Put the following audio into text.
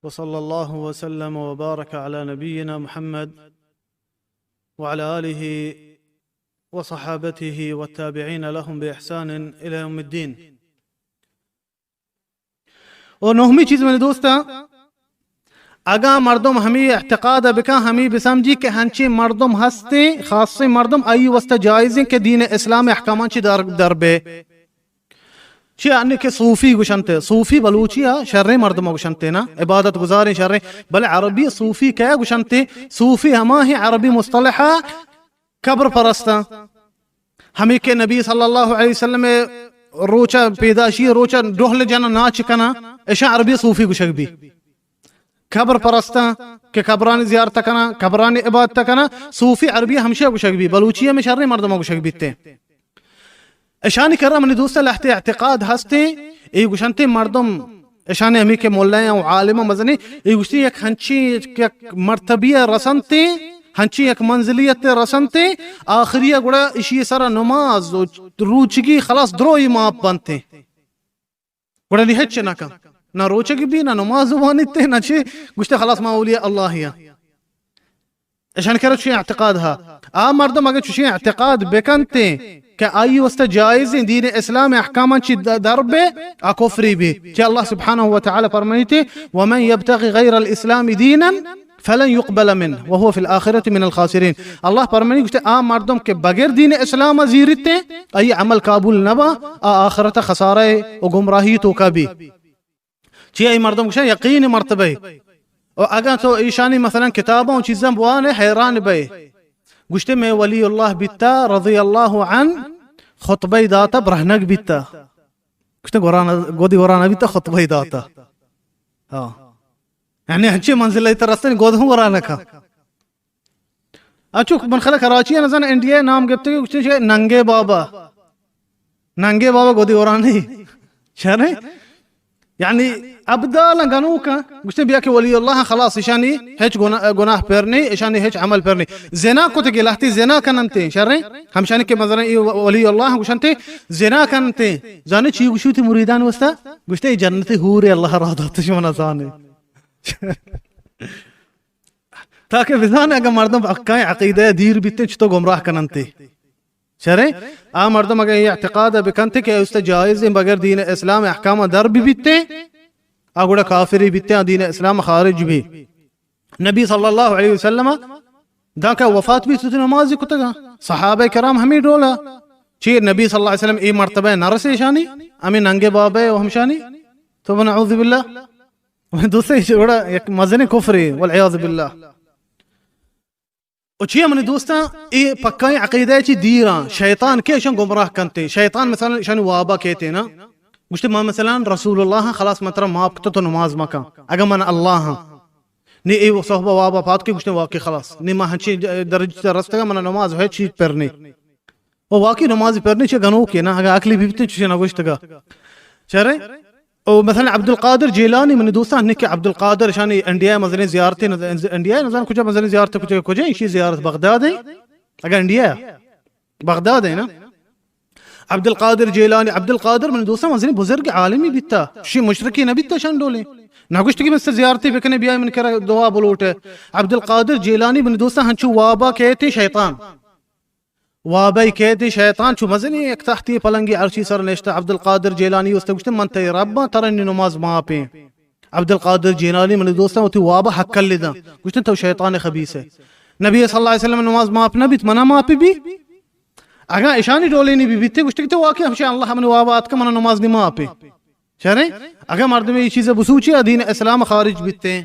وصلى الله وسلم وبارك على نبينا محمد وعلى آله وصحابته والتابعين لهم بإحسان إلى يوم الدين. و نہمی چیز منی دوستاں، اگاں مردم ہمے اعتقاد بکن، ہمے بسمجی کہ ہنچیں مردم ہستیں، خاصیں مردم، آئی واسطہ جائزیں کہ دین اسلام احکامان چی در، در بے. چی آنی کہ صوفی گوشنتے، صوفی بلوچی ء شریں مردم گوشنتے نا، عبادت گزاریں شریں، بلے عربی صوفی کیا گوشنتے؟ صوفی ہما ہیں عربی مصطلح قبر پرستاں. ہمیں کہ نبی صلی اللہ علیہ وسلم روچا پیداشی، روچا ڈوہل جنا ناچ کنا، اشاں عربی صوفی گوشگ بی. قبر پرستاں کہ قبرانی زیارت کنا، قبرانی عبادت کنا، صوفی عربی ہمشہ گوشگ بی، بلوچی ہمیں شریں مردم گوشگ بیتے. اشانی کرا منی دوست لہتے اعتقاد ہستے، اے گوشنتے مردم، اشانی ہمیں کہ ملائیں و عالم مزنی، اے گوشتی یک ہنچی یک مرتبی رسنتے، ہنچی یک منزلیت رسنتے، آخری گڑا اشی سر نماز و روچگی خلاص دروئی ماپ بنتے. گڑا نی ہچ نہ کن، نہ روچگی بی، نہ نماز وانیتے، نہ چی، گوشتے خلاص ما اولیاء اللہ یا. اشان کرا چی اعتقاد ہا؟ آ مردم اگہ چوشیں اعتقاد بکنتے کہ آئی واسطہ جائز ہیں دین اسلام احکامان چی د-، در بے، آ کفری بی. چی اللہ سبحانہ و تعالی فرمائیتے، ومن يبتغ غير الإسلام دينا فلن يقبل منه وهو في الآخرة من الخاسرين. اللہ فرمانی گوشتے، آ مردم کہ بغیر دین اسلام زیرتے، آئی عمل قبول نبا، آ آخرت خسارہ و گمراہی توکا بی. چی ای مردم گوشن یقین مرتبہ. و اگاں تو ایشانی مثلاً کتاباں و چیزاں بوانے حیران بئے. گوشتے میں ولی اللہ بیتا رضی اللہ عنہ خطبہ داتا برہنگ بیتا. گوشتے قرآن، گودی قرآن بیتا خطبہ داتا. ہاں. یعنی ہنچی منزل ایتا رستن گود ہوں قرآن کا. اچو من خلا کراچی نزان انڈیا نام گپتے کہ گوشتے شے ننگے بابا. ننگے بابا گودی قرآن نہیں. شرے؟ یعنی ابدال گنوکا گوشتے بیا کہ ولی اللہ خلاص اشانی ہچ گناہ، گناہ پر نہیں، اشانی ہچ عمل پر نہیں. زنا کتے کہ لہتی زنا کننتے، شرے؟ ہمشانی کہ مثلاً ای ولی اللہ گوشنتے زنا کننتے. زانے چی گوشوتی مریدان واسطہ؟ گوشتے جنتی حور اللہ را داتش منا زانے. تاکہ بزانے اگر مردم پکائیں عقیدہ دیر بیتے چطور گمراہ کننتے. شرے؟ آ مردم اگہ اے اعتقاد بکنت کہ است جائز ہیں بغیر دین اسلام احکام در بہ بیتے، آ گڑا کافری بیتے، آ دین اسلام خارج بی. نبی صلی اللہ علیہ وسلم دانکہ وفات بیت تو نماز کتگا. صحابہ کرام ہمیں ڈولا. چی نبی صلی اللہ علیہ وسلم اے مرتبہ نرسے شانی، ہمیں ننگے بابے و ہمشانی. تو نعوذ باللہ. دوستے گڑا یک مزن کفرے والعیاذ باللہ. و چیا منی دوستاں، اے پکائیں عقیدہ چی دیراں، شیطان کے اشان گمراہ کنتے. شیطان مثلاً اشان وابا کہتے نا، گوشتے ما مثلاً رسول اللہ ہاں، خلاص من ترا معاف کتا تو نماز مکن، اگر من اللہ ہاں. نی اے صحبہ وابا پات کے گوشتے واقعی خلاص، نی ما ہنچی درجہ تا رستگا من نماز ہے چیز پر نی. و واقعی نماز پر نی چہ گنوکے نا، اگر عقلی بیتے چوشے نگوشتگا. چرے؟ او مثلاً عبدالقادر جیلانی، منی دوستان، نکہ عبدالقادر شانی انڈیا مزنیں زیارت، انڈیا نزان کجا مزنیں زیارت، کجا، کجا ایشی زیارت؟ بغداد ہے؟ اگر انڈیا، بغداد ہے نا؟ عبدالقادر جیلانی، عبدالقادر منی دوستان مزنیں بزرگ عالمی بیتا، شی مشرکی نہ بیتا شان ڈولے. نگوشت کہ مستر زیارتی بکنے، بیا من کرا دعا بلوٹے. عبدالقادر جیلانی منی دوستان ہنچو وابا کہتے شیطان. وابئی کیدی شیطان چو مزنی یک تختی پلنگی عرشی سر نشتہ. عبدالقادر جیلانی است گوشتے من تئی رباں، ترا نی نماز معاف ایں. عبدالقادر جیلانی منی دوستاں وتی وابا حق کلی داں، گوشتے تو شیطان خبیث ہے. نبی صلی اللہ علیہ وسلم نماز معاف نہ بیت، منا معاف بی؟ اگاں اشانی ڈولینی بی بیتے گوشتے کہ تو واقعی ہمشہ اللہ من وابا آتکا، منا نماز نی معاف ایں. شریں؟ اگاں مردم یہ چیز بسوچی دین اسلام خارج بیتے.